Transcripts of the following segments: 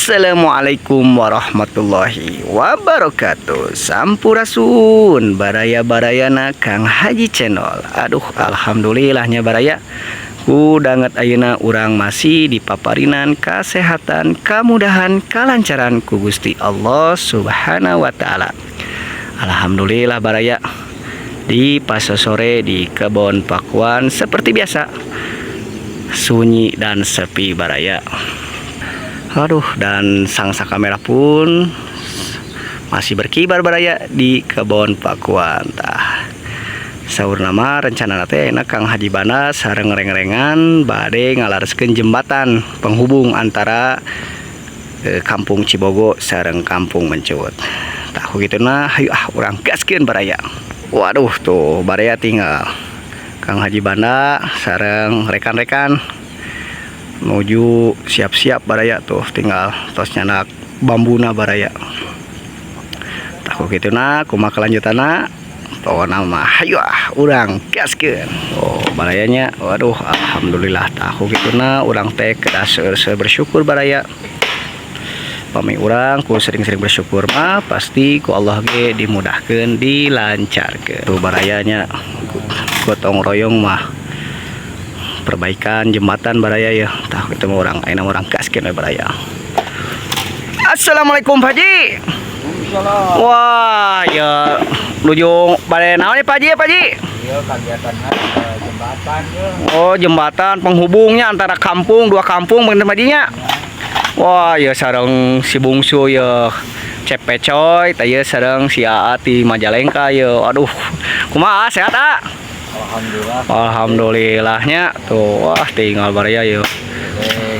Assalamualaikum warahmatullahi wabarakatuh. Sampurasun baraya-barayana Kang Haji Channel. Aduh, alhamdulillahnya baraya. Ku danget ayeuna urang masih di paparinan kesehatan, kemudahan, kelancaran ku Gusti Allah Subhanahu wa taala. Alhamdulillah baraya. Di pasar sore di Kebon Pakuan seperti biasa sunyi dan sepi baraya. Aduh, dan sang saka merah pun masih berkibar baraya di Kebon Pakuan. Tah, saur nama rencana teh enak Kang Haji Banda sareng reng-rengan bade ngalareskeun jembatan penghubung antara Kampung Cibogo sareng Kampung Mencut. Tah, kitu nah, hayu ah urang gaskeun baraya. Waduh, tuh baraya tinggal Kang Haji Banda sareng rekan-rekan menuju siap-siap baraya, tuh tinggal tos nyanak bambuna baraya. Tah, kitu nah, kumaha kelanjutanna? Pokokna mah hayu ah urang gaskeun. Oh, barayanya, waduh, alhamdulillah. Tah, kitu nah, urang teh kedah seueur bersyukur baraya. Pami urang ku sering-sering bersyukur mah pasti ku Allah ge dimudahkeun, dilancarkeun. Tuh barayanya, gotong royong mah perbaikan jembatan baraya ya. Tah, kitu mah urang ayeuna urang gaskeun we baraya. Assalamualaikum, Pak Haji. Wah, ya nuju bade naon ya, Pak Haji ya, Pak Haji? Iya, kegiatannya jembatan ya. Oh, jembatan penghubungnya antara kampung, dua kampung bener Pak Haji nya. Wah, ya sareng si bungsu ya Cepecoy, tah ieu sareng si Aa ti Majalengka ya. Aduh, kumaha, sehat, ah? Alhamdulillah. Alhamdulillahnya tuh, wah, tinggal baraya ya.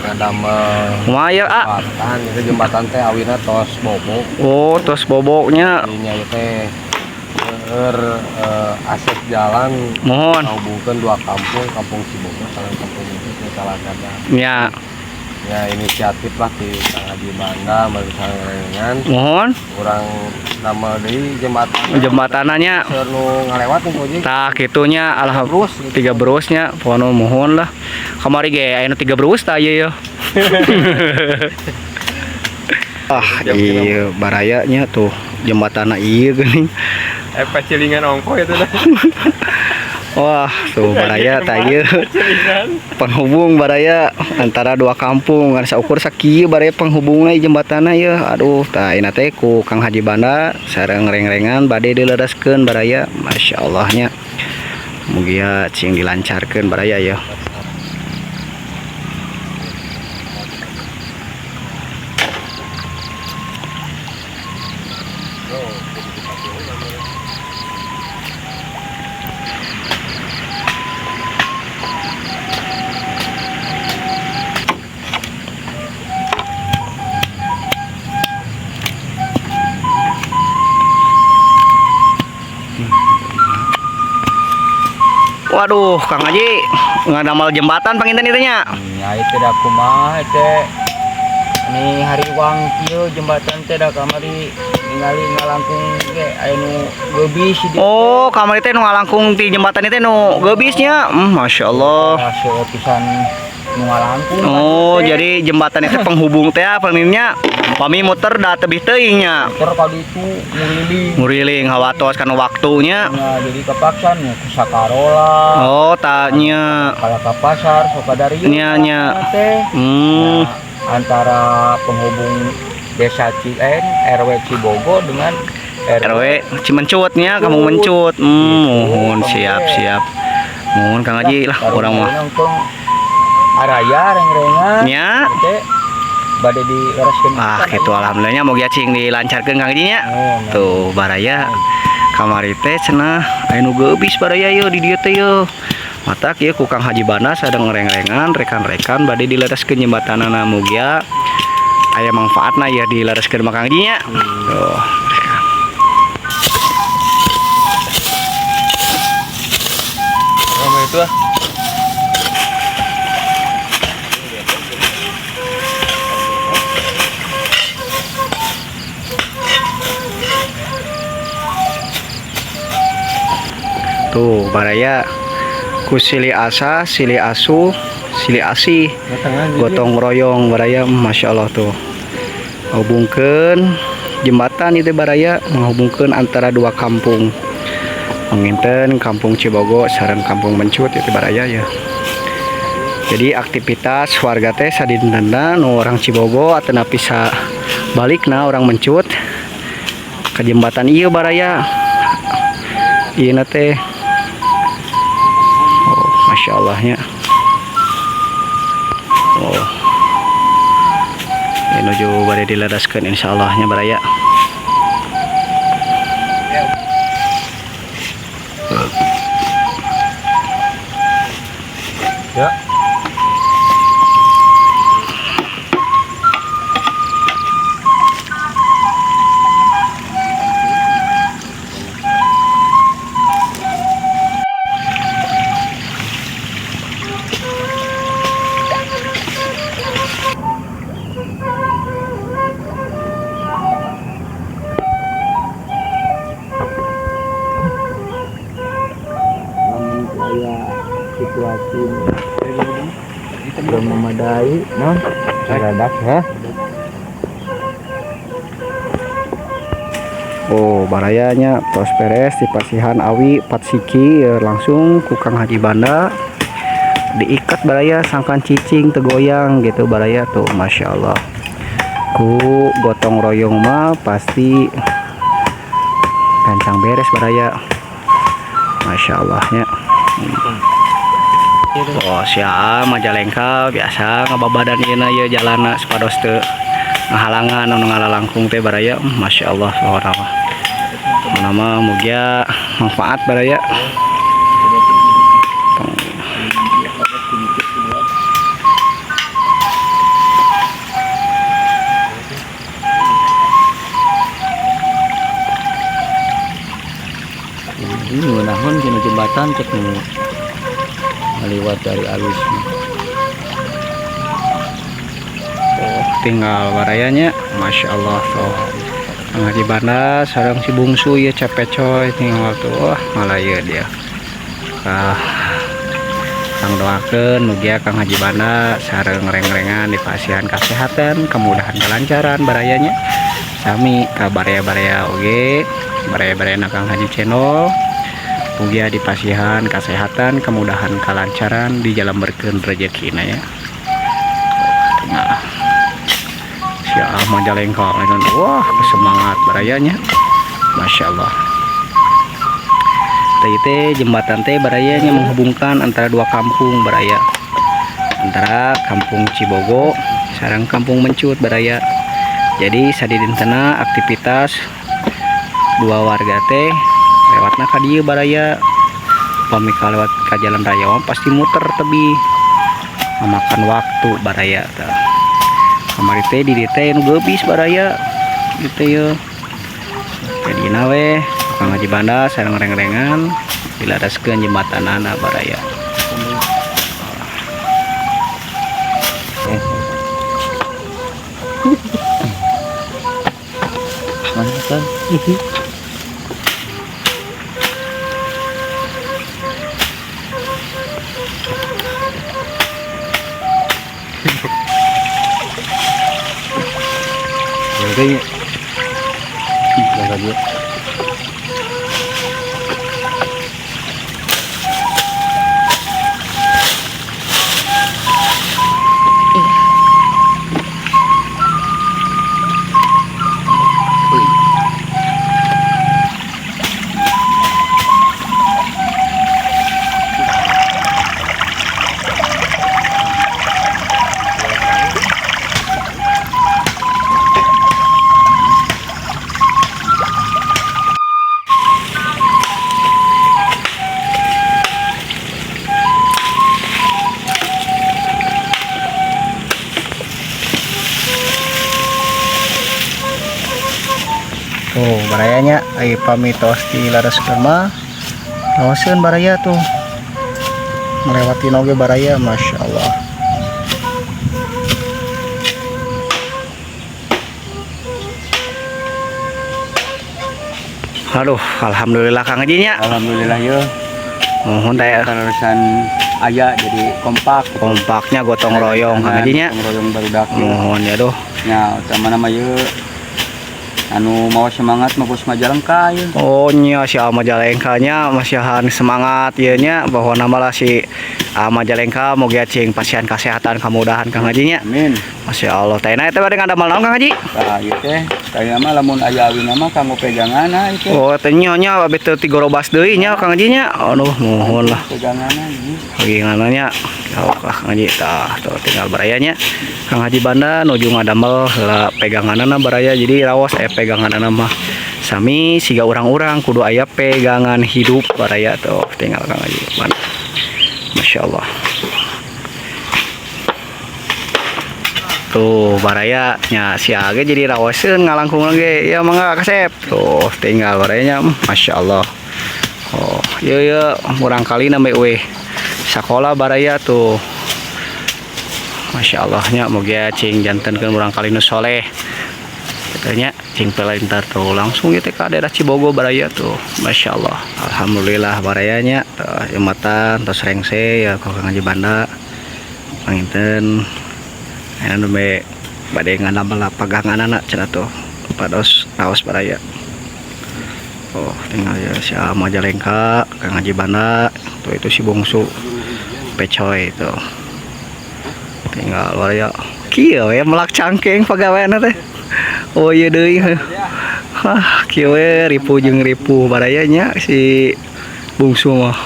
Ngadamel Kumaha ya, ah? jembatan, itu jembatan teh awina tos bobok. Oh, tos boboknya. Ininya ieu teh keur akses jalan Mohon. Menghubungkan dua kampung, Kampung Cibogo sareng Kampung itu salah kada. Ya, Ya, inisiatif lah di Kang Haji Banda bagi sareng rengan mohon urang damel deui jembatan. Jembatananya. Seueur nu ngalewat nih, Koji. Tah, kitunya, alhamdulillah. Terus gitu. Tiga berusnya, pokoknya mohon lah. Kamari ge aya nu tiga berus tah ieu ya. Ah, iya barayanya tuh jembatana ieu geuning. Pacilingan ongko itu dah. Wah, tuh baraya tah ieu Pacilingan. Penghubung baraya antara dua kampung kan saukur sakieu baraya penghubungna jembatana ya. Aduh, tah ayeuna teh ku Kang Haji Banda sareng reng-rengan bade dilereskeun baraya. Masya Allah nya. Mugia cing dilancarkeun baraya ya. Waduh, Kang Haji ngadamel jembatan panginten itu nya. Ya itu dah kumaha teh. Ini hari uang kieu jembatan teh dah kamari ningali ngalangkung ge aya nu geubis di dieu. Oh, kamari teh nu ngalangkung ti jembatan itu nu geubisnya. Masya Allah. Teh. Seueur pisan nu ngalangkung. Oh, jadi jembatan itu penghubung teh panginnya. Pami muter da tebih teuing nya. Muter ka ditu nguriling. Nguriling hawatos kana waktunya. Nah, jadi kepaksa nu ku sakarola. Oh, tanya. Kalau ke pasar sok dari Nya, nya. Teh. Nah, antara penghubung desa Cien, RW Cibogo dengan RW Cimencutnya, kamu Mencut. Mohon siap siap. Mohon Kang Haji lah orang mah. Untung araya reng-rengan. Nya. Teh bade dilereskeun. Ah, gitu alhamdulillahnya moga cing dilancarkeun Kang Haji nya. Oh, Tuh baraya kamari teh cenah aya nu geubis baraya yeuh di dieu teh yeuh. Matak ieu ku Kang Haji Banda sadang reng-rengan rekan-rekan bade dilereskeun jembatanana, mugia aya manfaatna ya dilereskeun mah Kang Haji nya. Tuh. Sama itu ah. Tuh baraya ku silih asah, silih asuh, silih asih, gotong royong baraya, Masya Allah tuh. Hubungkeun jembatan itu baraya menghubungkan antara dua kampung. Panginten Kampung Cibogo sareng Kampung Mencut itu baraya ya. Jadi aktivitas warga teh sadintenna nu orang Cibogo atanapi sabalikna orang Mencut ke jembatan ieu baraya. Ieu teh, oh, Masya Allah nya. Oh, ini nuju bade diladaskeun insyaallah nya baraya. Ya. Lamun aya situasi belum memadai non Dadak ya. Oh, barayanya tos beres dipasihan awi 4 siki ya, langsung ku Kang Haji Banda diikat baraya sangkan cicing tegoyang gitu baraya tuh, Masya Allah. Ku gotong royong mah pasti gancang beres baraya, Masya Allahnya. Oh, siap Majalengka biasa ngababadan ieu na ieu jalana supados teu ngahalangan anu ngalalangkung teh baraya. Masya Allah, pokona mah. Nama mugia manfaat baraya. Ini ngeunahun tina jembatan cek nu ngaliwat dari alus. Oh, tinggal barayanya, Masya Allah tuh. Kang Haji Banda sareng si bungsu ya capek coy tinggal tuh, wah malah ya dia. Ah, Kang doakeun mugia Kang Haji Banda sareng reng-rengan dipasihan kesehatan, kemudahan, kelancaran barayanya. Sami ka baraya-baraya oge, baraya-baraya na Kang Haji Channel. Mugia dipasihan kesehatan, kemudahan, kelancaran di jalan berkeun rezekina ya. Nah, si Majalengka wah semangat barayanya, Masya Allah. Teh jembatan teh barayanya menghubungkan antara dua kampung baraya, antara Kampung Cibogo sareng Kampung Mencut baraya. Jadi sadidintena aktivitas dua warga teh lewatna ka dieu baraya. Pami lewat ka jalan raya mah pasti muter tebih, memakan waktu baraya teh. Kamari teh di dieu teh nu geubis baraya gitu ya. Jadina weh Kang Haji Banda sareng reng-rengan diladaskeun jembatanana baraya. Mana kan? Kayaknya. Ih, dia. Tuh barayanya ai pami tos di laras mah rawaseun baraya tuh melewati oge baraya, Masya Allah. Aduh, alhamdulillah Kang Haji nya. Alhamdulillah ya. Mohon teh. Kaleresan aya jadi kompak. Kompaknya gotong royong Kang Haji nya. Gotong royong barudak. Mohon ya duh. Nya utamana mah ieu anu mau semangat mah bos Majalengka ieu. Oh nya si Majalengka nya masihan semangat ieu nya bahwa nama lah si Majalengka moga cing pasihan kesehatan kemudahan Kang Haji nya. Amin. Masya Allah teh na eta bade ngadamel naon Kang Haji? Tah ieu teh kaya mah lamun aya awina mah kanggo peganganna ieu teh. Oh teh nya nya abeh teu tigorobas deui nya Kang Haji nya. Aduh mohon lah. Peganganna ieu. Peganganna nya. Lah Kang Haji tah tuh tinggal baraya nya. Kang Haji Banda nuju ngadamel heula peganganna baraya jadi raos aya peganganna mah. Sami siga urang-urang kudu aya pegangan hidup baraya tuh tinggal Kang Haji Banda. Masya Allah. Tuh baraya nya sia ge jadi raoseun ngalangkung ge ya mangga kasep. Tuh tinggal barayanya Masya Allah. Oh, ieu ieu murang kali nambe eueuh sakola baraya tuh. Masya Allah nya moga cing jantenkeun murang kali nu soleh. Kitu nya cing pelintar tuh langsung ieu teh ka daerah Cibogo baraya tuh. Masya Allah. Alhamdulillah barayanya tuh jembatan tos rengse ya ka Kang Haji Banda. Panginten ayeuna nembe bade ngadamel peganganana cenah tuh pados raos baraya. Oh, tinggal ya si Majalengka, Kang Haji Banda, tuh itu si bungsu Pecoy itu. Tinggal baraya. Kieu we melak cangkeng pagaweana teh. Oh iya deui. Hah, kieu we ripuh jeung ripuh baraya nya si bungsu mah.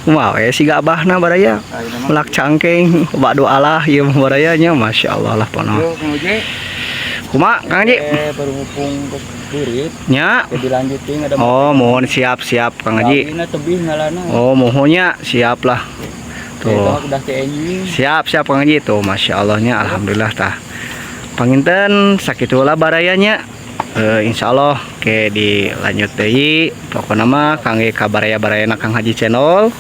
Kumaha we siga abahna baraya. Melak cangkeng badu Allah ieu mah baraya nya Masya Allah lah pono. Kumaha Kang Haji? Berhubung ke kurit. Nya. Jadi dilanjutin ada. Oh, mohon siap-siap Kang Haji. Tebih ngalana. Oh, mohonnya siap lah. Tuh. Udah Siap-siap Kang Haji tuh Masya Allahnya alhamdulillah tah. Panginten sakitulah barayanya. Insya Allah ke dilanjut deui. Pokona mah kangge ka baraya-barayana Kang Haji Channel.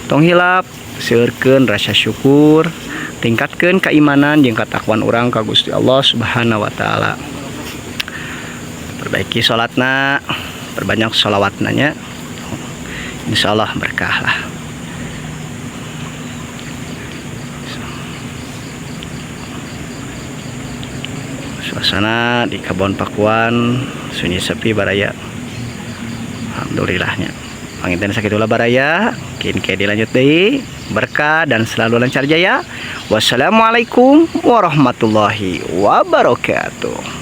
Tong hilap seueurkeun rasa syukur, tingkatkeun keimanan jeung katakwaan urang ka Gusti Allah Subhanahu wa taala. Perbaiki salatna, perbanyak sholawatna nya. Insya Allah berkah lah. Suasana di Kebon Pakuan sunyi sepi baraya. Alhamdulillahnya. Panginten sakitulah baraya. Kin ke dilanjut deui. Berkah dan selalu lancar jaya. Wassalamualaikum warahmatullahi wabarakatuh.